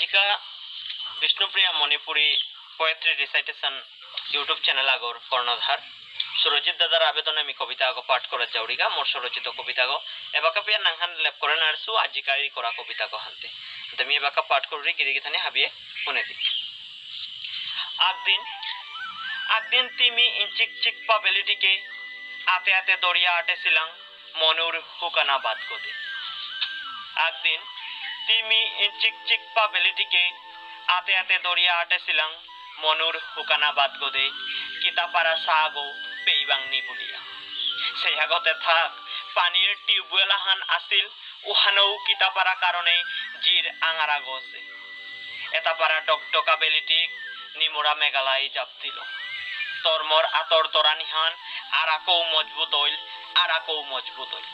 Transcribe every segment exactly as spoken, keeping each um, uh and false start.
আজিকা বিষ্ণুপ্রিয়া Manipuri Poetry Recitation YouTube channel আগর কর্ণধার সুরজিৎ দাদার আবেদনে আমি কবিতা আগো পাঠ করার যাউরিগা। মোর স্বরচিত কবিতা আগো এবাকা পিয়া নাংহান লেপ করে নারসু আজিকাই করা কবিতা আগো হানতে। তে আমি এবাকা পাঠ করুরি, গিরি গিথানি হাবিয়ে শুনে দিক। আগদিন, আগদিন তিমি ইঞ্চিক চিক পাবেলিটিকে আতে আতে দরিয়া আটেছিলাং মনুর হুকানা বাদ গদে। আগদিন তিমি ইঞ্চিক চিক পাবেলিটিকে আতে আতে দরিয়া আটেছিলাং মনুর হুকানা বাদ গদে, কিতাপারা সাগো পেইবাংনি বুলিয়া। সেই আগতে থাক পানির টিউবওয়েল আহান আছিল, উহানও কিতাপারা কারণে জির আঙারা গছে। এতাপারা ডকডকা বেলিটিক নিমুরা মেঘালাই জাপ দিল। তরমর আতর তরানিহান আরাকৌ মজবুত অইল, আরাকৌ মজবুত অইল।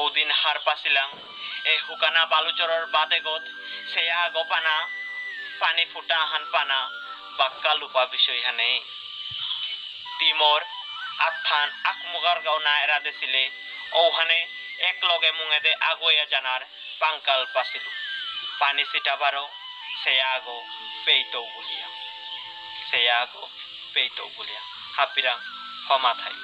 ঔদিন হার পাছিলাং, এ হুকানা বালুচরর বাদেগত, সেয়া গপানা, পানি ফুটা হান পানা, বাক্কা লুপা বিষয় হানে। তিমর আথান আকমুগার গাও না এরা দেছিলে, ঔহানে এক লগে মুঙেদে আগুয়া জানার পাঙ্কাল পাছিলু। পানি ছিটা বারো, সেয়া আগো পেইতৌ বুলিয়া। সেয়া আগো পেইতৌ বুলিয়া। হাপিরাং হমা থাই।